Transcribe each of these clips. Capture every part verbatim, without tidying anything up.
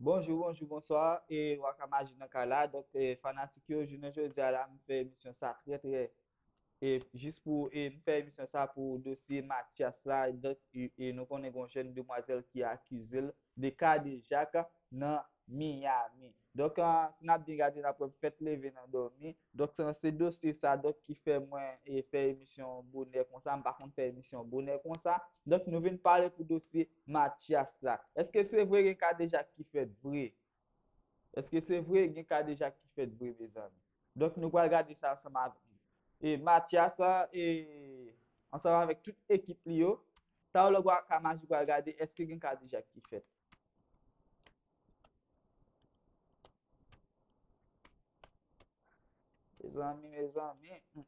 Bonjou, bonjou, bonswa, e Waka Maji nan kay la. Donk, e, fanatik yo, jounen jodi a la, m fè emisyon sa trè, trè, e, jis pou, e, m fè emisyon sa pou dosye Mathias la. Donk, e, e nou konnen gon jèn demwazèl ki akize l de kadejak nan Miami. Donk, e, si n ap byen gade, n ap wè m fèk leve nan dòmi. Donk, se, se dosye sa, donk, ki fè mwen, e, fè emisyon bonè konsa. M pa konn fè emisyon bonè konsa. Donk, nou vin pale pou dosye Mathias la. Èske se vre gen kadejak ki fèt vre? Èske se vre gen kadejak ki fèt vre, mezanmi? Donk, nou pral gade sa ansanm avèk e Mathias, e, ansanm avèk tout ekip li yo. Talè Waka Maji pral gade èske gen kadejak ki fèt. Mezanmi, mezanmi. Hmm.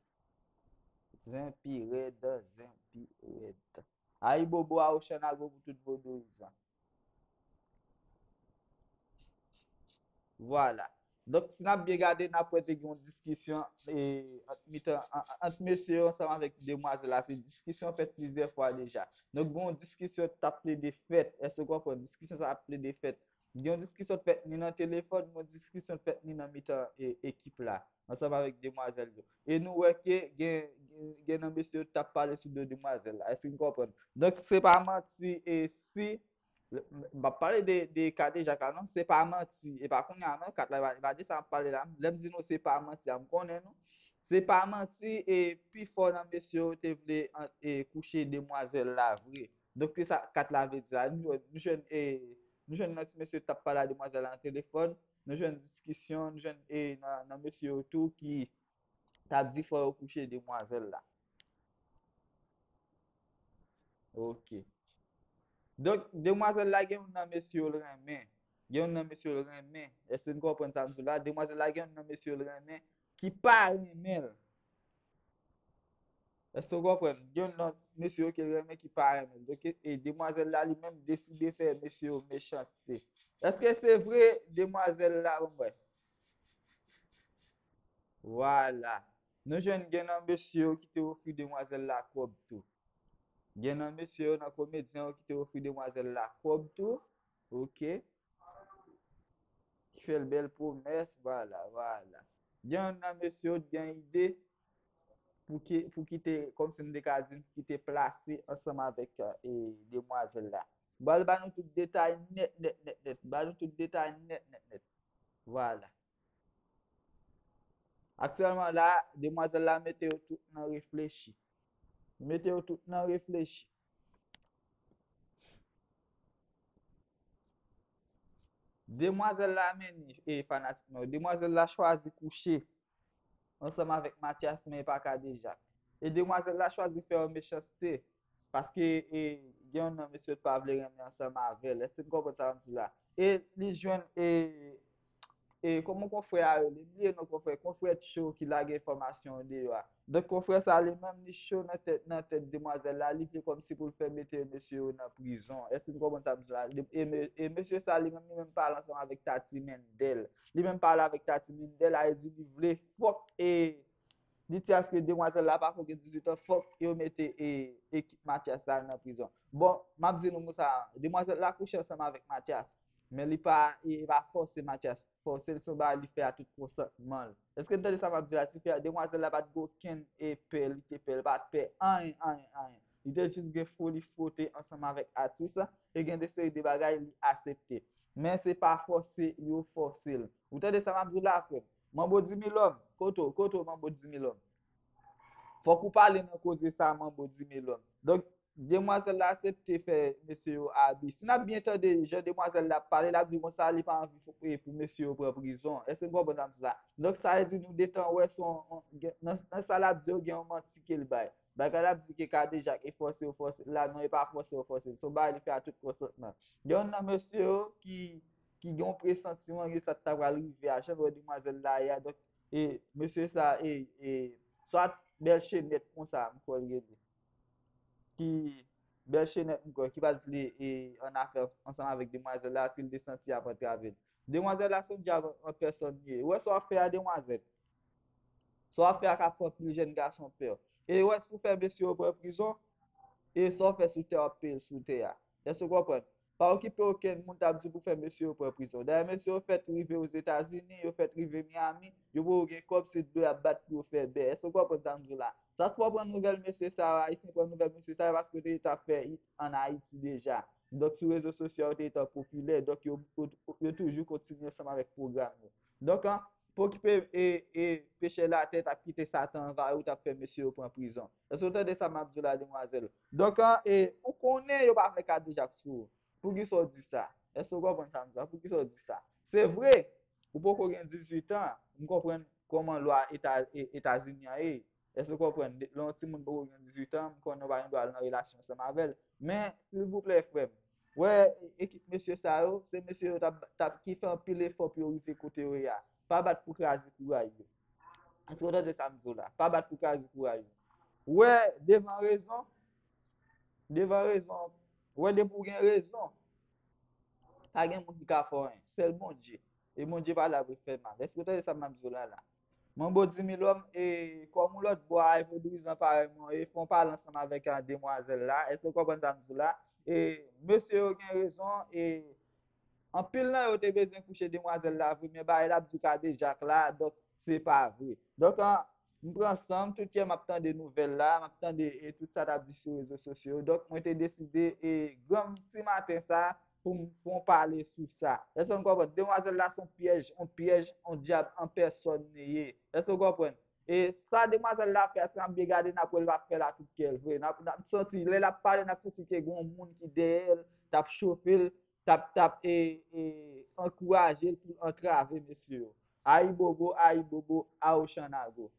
Zen pi rèd, zen pi rèd. Ayibobo a Ocean Agro pou tout vodouyizan. Vwala. Donk, si n ap byen gade, n ap wè te gen yon diskisyon, e, ant mitan, an- ant mesye yo ansanm avèk demwazèl la. Se diskisyon fèt plizyè fwa deja. Donk, gen yon diskisyon t ap plede fèt. Èske w konprann? Diskisyon sa ap plede fèt. Gen yon diskisyon t fèt ni nan telefòn, gen yon diskisyon t fèt ni nan mitan, e, ekip la, ansanm avèk demwazèl yo. E nou wè ke gen, gen, gen nan mesye yo t ap pale sou do demwazèl la. Èske n konprann? Donk, se pa manti, e si, m ap pale de, de kadejak la, non, se pa manti. E pa kounye a, non, kat la, e pa, e pa de sa m ap pale la. Lè m di nou se pa manti a, m konnen nou. Se pa manti, e pifò nan mesye yo te vle, an- e kouche demwazèl la vre. Donk, se sa kat la vle di la. Nou, nou jwenn, e, nou jwenn nan ti mesye t ap pale a demwazèl la nan telefòn. Nou jwenn diskisyon, nou jwenn, e, nan, nan mesye yo tou ki t ap di fò yo kouche demwazèl la. Ok. Donk, demwazèl la gen youn nan mesye yo l renmen. Gen youn nan mesye yo l renmen. Èske n konprann sa m di w la? Demwazèl la gen youn nan mesye yo l renmen ki pa renmen l. Èske w konprann? Gen youn nan mesye yo ke l renmen ki pa renmen l. Donk, e, e demwazèl la li menm deside fè mesye yo mechanste. Èske se vre demwazèl la? Bon, brèf. Vwala. Nou jwenn gen nan mesye yo ki te ofri demwazèl la kòb tou. Gen nan mesye yo, nan komedyen yo ki te ofri demwazèl la kòb tou. Ok. Ki fè l bèl pwomès, vwala, vwala. Gen youn nan mesye yo t gen ide pou ki, pou kite, kòmsi m te ka di, pou kite plase ansanm avèk, e, demwazèl la. Ba l ba nou tout detay nèt, nèt, nèt, nèt. Ba nou tout detay nèt, nèt, nèt. Vwala. Aktyèlman la, demwazèl la mete yo tout nan reflechi. Mete yo tout nan reflechi. Demwazèl la, men, e fanatik mwen yo, demwazèl la chwazi kouche ansanm avèk Mathias, men e pa kadejak. E demwazèl la chwazi fè yon mechanste, paske, e, gen youn nan mesye yo t pa vle renmen ansanm avè l. Èske n konprann sa m di la? E li jwenn, e, e kòman konfrè a rele? M bliye non konfrè. Konfrè Cho ki lage enfòmasyon an deyò a. Donk, konfrè sa li menm li cho nan tèt, nan tèt demwazèl la, li vle kòmsi pou l fè mete mesye yo nan prizon. Èske n konprann sa m di la? E, e, e mesye sa li menm, li menm pale ansanm avèk Tati Mendel. Li menm pale avèk Tati Mendel, a di li vle, fòk, e, li di aske demwazèl la pa fò gen dizuit an, fòk yo mete, e, ekip Mathias la nan prizon. Bon, m ap di nou konsa, demwazèl la kouche ansanm avèk Mathias, men li pa, e, pa fòse Mathias fòse l, se yon bagay li fè a tout konsantman l. Èske n tande sa m ap di la? Ti fi a, demwazèl la pa t gen okenn, e, pè, li te pè, li pa t pè anyen, anyen, anyen. Li te jis gen foli fwote ansanm avèk atis la, e gen de seri de bagay li aksepte. Men se pa fòse yo fòse l. Ou tande sa m ap di la, frè m? Manbo Dimilòm, kote w, kote w, Manbo Dimilòm? Fòk ou pale nan koze sa, Manbo Dimilòm. Donk, demwazèl la aksepte fè mesye yo abi. Si n ap byen tande jan demwazèl la ap pale, l ap di konsa li pa anvi pou, pou mesye yo pran prizon. Èske n konprann sa m di la? Donk, sa vle di nou detan wè se yon, yon, gen- nan, nan sa l ap di yo, gen yon manti ke l bay. Bagay l ap di ke kadejak e fòse yo fòse l la, non, e pa fòse yo fòse l. Se yon bagay li fè a tout konsantman. Gen youn nan mesye yo ki, ki gen yon presantiman ke sa t ta pral rive a, jan l wè demwazèl la ye a. Donk, e mesye sa, e, e, swa bèl chenèt konsa, m kwè l rele. Ki bèl chenèt, m kwè, ki pa t vle, e, annafè ansanm avèk demwazèl la, si l te santi y ap antrave l. Demwazèl la se yon dyab an pèsòn li ye. Ou wè sa w ap fè a, demwazèl? Sa w ap fè a ka fè anpil jèn gason pè. E ou wè si w fè mesye yo pran prizon, e sa w fè sou tè, w ap peye l sou tè a. Èske w konprann? Pa okipe okenn moun t ap di pou fè mesye yo pran prizon. Dayè, mesye yo fèt rive Ozetazini, yo fèt rive Miami, yo poko gen kòb, se dlo y ap bat pou yo fè bè. Èske w konprann sa m di w la? Sa k fè w pran nouvèl mesye sa yo, Ayisyen pran nouvèl mesye sa yo, paske yo te t ap fè it ann Ayiti deja. Donk, sou rezo sosyo yo te t ap popilè, donk yo, yo, yo toujou kontinye ansanm avèk pwogram yo. Donk, an, pa okipe e, e pechè latè t ap kite Satan anvayi w, t ap fè mesye yo pran prizon. Èske w tande sa m ap di w la, demwazèl? Donk, an, e, ou konnen yo pa fè kadejak sou ou. Poukisa w di sa? Èske w konprann sa m di w la? Poukisa w di sa? Se vre, ou poko gen dizuit an, m konprann kòman lwa Eta, e, Etazini an ye. Èske w konprann? Lè yon timoun poko gen dizuit an, m konnen w pa gen dwa al nan relasyon ansanm avè l. Men, silvouplè, frè m, wè, ekip mesye sa yo, se mesye yo t ap, t ap ki fè anpil efò pou yo rive kote yo ye a. Pa bat pou kraze kouray yo. Èske w tande sa m di w la? Pa bat pou kraze kouray yo. Wè, devan rezon, devan rezon, wè, depi w gen rezon, pa gen moun ki ka fè w anyen. Sèl Bondye. E Bondye pa la pou l fè mal. Èske w tande sa m ap di w la la? Manbo di milòm, e kòm yon lòt bò a, e vodouyizan parèy mwen, e fè yon pale ansanm avèk a demwazèl la. Èske w konprann sa m di w la? E mesye yo gen rezon, e anpil nan yo te bezwen kouche demwazèl la vre, men bagay la ap di kadejak la, donk se pa vre. Donk, an, m pran san m, tout kè m ap tande nouvèl la, m ap tande e tout sa t ap di sou rezo sosyo yo. Donk, mwen te deside, e granm ti maten sa, pou m fè yon pale sou sa. Èske w konprann? Demwazèl la se yon pyèj, yon pyèj, yon dyab an pèsòn li ye. Èske w konprann? E sa demwazèl la fè a, si n ap byen gade, n ap wè l pa fè l a tout kè l vre. N ap, n ap santi, lè l ap pale, n ap santi ke gen yon moun ki dèyè l, t ap chofe l, t ap, t ap, e, e, ankouraje l pou l antrave mesye yo. Ayibobo, ayibobo, awochanago.